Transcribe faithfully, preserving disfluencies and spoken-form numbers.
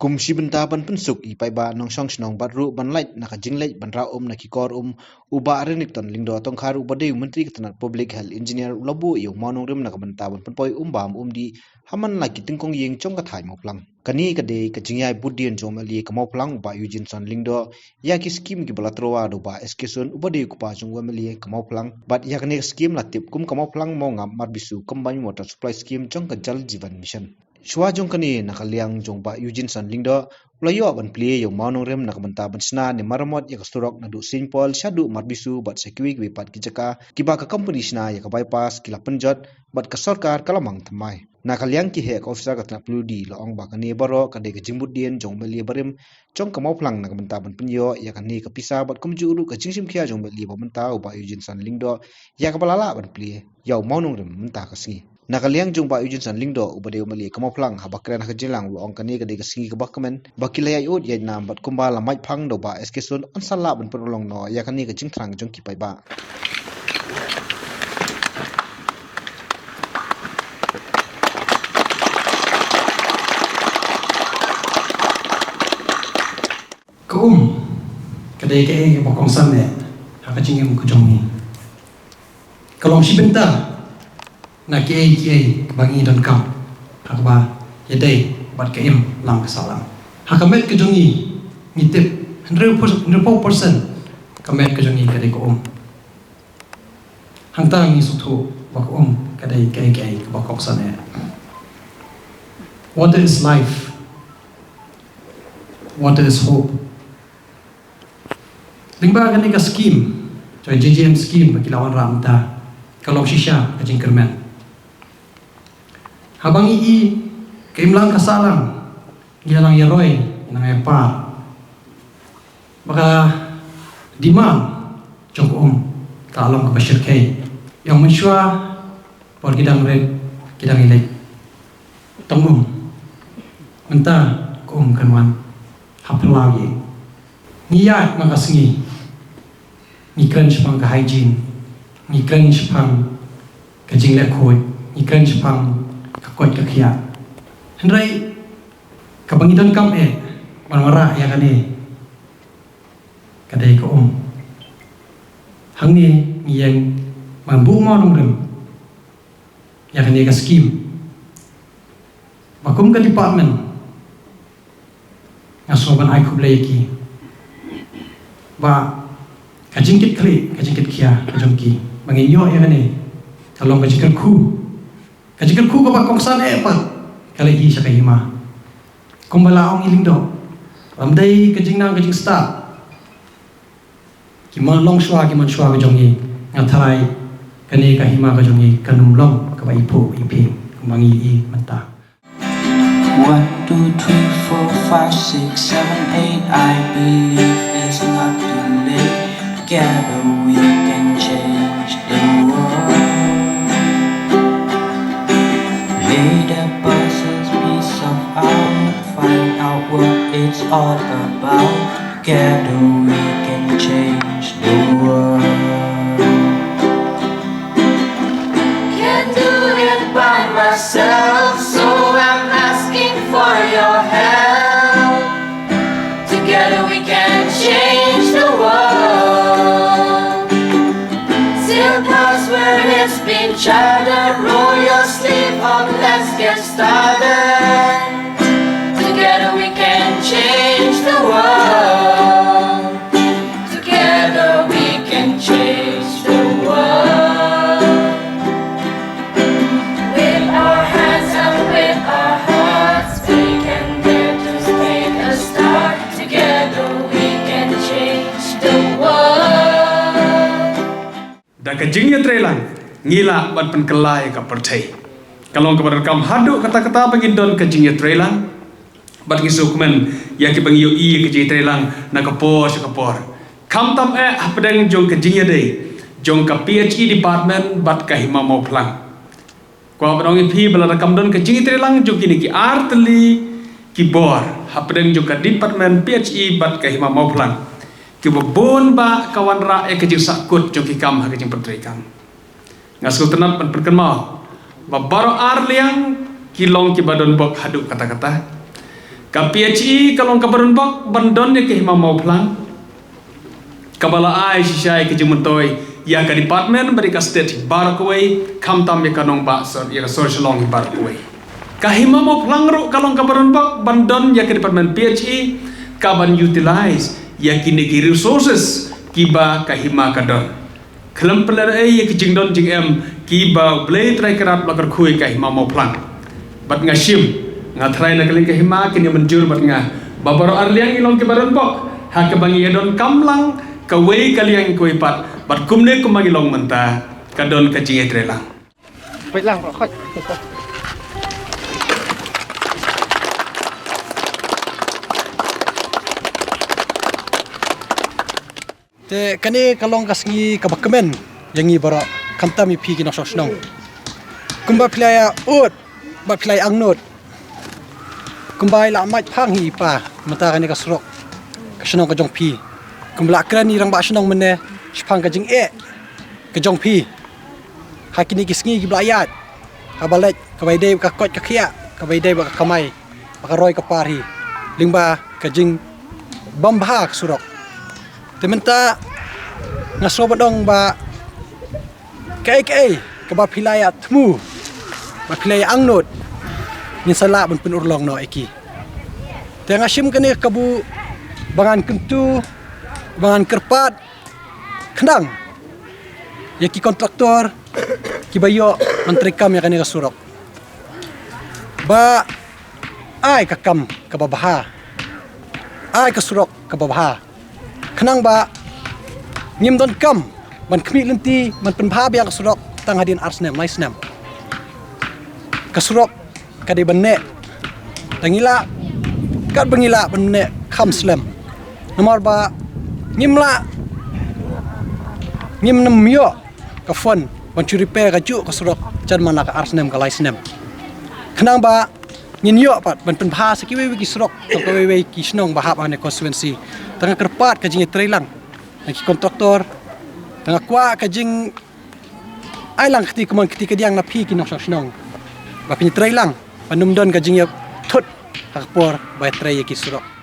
Kum shi bynta ban pynsuk i paidbah nongshong shnong bad ruh ban lait na ka jingleit ban rah um na ki kor um, u Bah Renikton Lyngdoh Tongkhar uba dei u Myntri ka tnat Public Health Engineer u la buh ïa u mawnongrim na ka bynta ban pynpoi um bam um dih ha man la ki tyngkong ïing jong ka thaiñ Mawphlang. Kane ka dei ka jingïaid bud dien jong u M L A ka Mawphlang u Bah Eugeneson Lyngdoh ïa ki skim kiba la tyrwa da u Bah S K Sun uba dei u kpa jong u M L A ka Mawphlang, bad ïa kane ka skim la tip kum ka Mawphlang Mawngap Marbisu Combined Water Supply Scheme jong ka Jal Jeevan Mission. Shuwa jong kane, na ka liang jong u Bah Eugeneson Lyngdoh, u la ïoh ban plie ïa u mawnongrim na ka bynta ban shna ne maramot ïa ka surok naduh Saint Paul shaduh Marbisu bad sha kiwei kiwei pat ki jaka kiba ka company shna ïa ka bypass ki la pynjot bad ka sorkar ka la mang thymmai. Na ka liang ki heh ka officer ka tnat pule u dih la ong ba kane baroh ka dei ka jingbud dien jong u M L A barim jong ka Mawphlang na ka bynta ban pynïoh ïa kane ka pisa bad kumjuh ruh ka jingshim khia jong u M L A ba mynta u Bah Eugeneson Lyngdoh ïa kaba la lah ban plie ïa u mawnongrim mynta ka sngi. Na ka liang jong u Bah Eugeneson Lyngdoh uba dei u M L A ka Mawphlang, haba kren ha ka jingïalang u la ong kane ka dei ka sngi kaba kmen ba ki la ïaid ud ïaid nam bad kumba la mait phang da u Bah S K Sun yn sa lah ban pynurlong noh ïa kane ka jingthrang jong ki paidbah. Ka um ka dei kaei kaba kongsan eh ha ka jingim ka jong ngi. Ka long shi bynta na kiei kiei ba ngi donkam ha kaba ïadei bad ka imlang ka sahlang. Ha ka met ka jong ngi, ngi tip hynriew percent, hynriewphew percent ka met ka jong ngi ka dei ka um. Hangta ngi sngewthuh ba ka um ka dei kaei kaei kaba kongsan eh. Water is life. Water is hope. Lyngba kane ka skim, ka J J M skim ba ki la wanrah mynta, ka long shisha ka jingkyrmen. Haba ngi i ka imlang ka sahlang, ngi la nang ïaroi, ngi la nang ïapar ba ka demand jong ka um ka la long kaba shyrkhei. Ïa u mynshuwa por ki dang rit, ki dang ïaleit tang um. Mynta ka um kan wan ha phyllaw ïing. Ngi ïaid man ka sngi, ngi kren shaphang ka hygiene, ngi kren shaphang ka jingleh khuid, ngi kren shaphang ka koit ka khiah. Hynrei kaba ngi donkam eh ban wanrah ïa kane ka dei ka um. Hangne ngi ïeng ban buh mawnongrim ïa kane ka skim. Ba kum ka department nga sngewbha ban ai khublei ïa ki ba ka jingkitkhlieh, ka jingkitkhia ka jong ki ba ngin ïoh ïa kane ka long ka jingkyrkhu, ka jingkyrkhu kaba kongsan eh pat ka la i sha ka hima. Kumba la ong i Lyngdoh, lymdei ka jingnang ka jingstad, ki mon long shuwa, ki mon shuwa ka jong ngi, nga tharai kane ka hima ka jong ngi kan ym long kaba iphuh iphieng kumba ngi i mynta. One, two, three, four, five, six, seven, eight, I believe it's not too late. Together we can change the world. Lay the puzzles piece of art, find out what it's all about. Together we can change the world. Can't do it by myself, so I'm asking for your help. Together we can change the world. Seal past where it's been charted, roll your sleeve up, let's get started. Together we can change the world. Together we can change the world. With our hands and with our hearts, we can dare to take a start. Together we can change the world. Da ka jingïatreilang ngi lah ban pynkylla ïa ka pyrthei. Ka long kaba donkam haduh katta katta ba ngin don ka jingïatreilang. Bad ngi sngewkmen ïa kiba ngi ïohi ïa ka jingïatreilang na ka por sha ka por, khamtam eh hapdeng jong ka jingïadei jong ka P H E department bad ka Hima Mawphlang. Kwah ban ong ïa phi ba lada kam don ka jingïatreilang jong kine ki ar tylli ki bor hapdeng jong ka department P H E bad ka Hima Mawphlang, kiba bun bah ka wanrah ïa ka jingsahkut jong ki kam ha ka jingpyntreikam. Nga sngewtynnat ban pynkynmaw ba baroh ar liang ki long kiba don bok haduh katta katta. Ka P H E ka long kaba donbok ban don ïa ka hima mawphlang, kaba la ai shisha ïa ka jingmyntoi ïa ka department bad ïa ka state baroh kawei, khamtam ïa ka nongbah sor, ïa ka sor Shillong baroh kawei. Ka hima mawphlang ruh ka long kaba donbok ban don ïa ka department P H E kaban utilize ïa kine ki resources kiba ka hima ka don. Khlem pynlehnohei ïa ki jingdon jingem kiba U Blei Trai Kynrad u la kyrkhu ïa ka hima mawphlang. Bad nga shim, nga tharai na ka liang ka hima kin ïa mynjur bad nga ba baroh ar liang ngi long kiba donbok ha kaba ngi ïa donkam lang kawei ka liang kawei pat, bad kumne kumba ngi long mynta ka don ka jingïatreilang. Peit lang, bro, khoit. Te kane ka long ka sngi kaba kmen ïa ngi baroh, khamtam ïa phi ki nongshong shnong. Kumba phi la ïa ud bad phi la ïa angnud, kumba i la mait phang hi i pa mynta kane ka surok ka shnong ka jong phi, kumba la kren i rangbah shnong mynne shaphang ka jingeh ka jong phi ha kine ki sngi kiba la ïaid, haba leit kaba ïadei bad ka koit ka khiah, kaba ïadei bad ka kamai bad ka roi ka par hi, lyngba ka jingbam bha ka surok. Te mynta nga sngew ba dang ba kaei kaei kaba phi la ïa thmu, ba phi la ïa angnud, ngin sa lah ban pynurlong noh ïa ki. Te nga shim kane ka kabu ba ngan kyntu, ba ngan kyrpad khnang ïa ki kontraktor kiba ïoh ban treikam ïa kane ka surok ba ai ka kam kaba bha, ai ka surok kaba bha, khnang ba ngim donkam ban khmih lynti ban pynbha biang ka surok tang hadien ar snem, lai snem. Ka surok ka dei ban neh, tang ngi lah, katba ngi lah ban neh kham slem. Namar ba ngim lah, ngim nym ïoh ka fund ban shu repair kajuh ka surok jan man la ka ar snem, ka lai snem. Khnang ba ngin ïoh pat ban pynbha sa kiwei wei ki surok, ka kawei wei ki shnong ba hap ha kane ka constituency. Te nga kyrpad ka jingïatreilang na ki kontraktor, te nga kwah ka jingai lang kti kumne kti kadiang na phi ki nongshong shnong, ba phin ïatreilang ban nym don ka jingïathut ha ka por ba ïatrei ïa ki surok.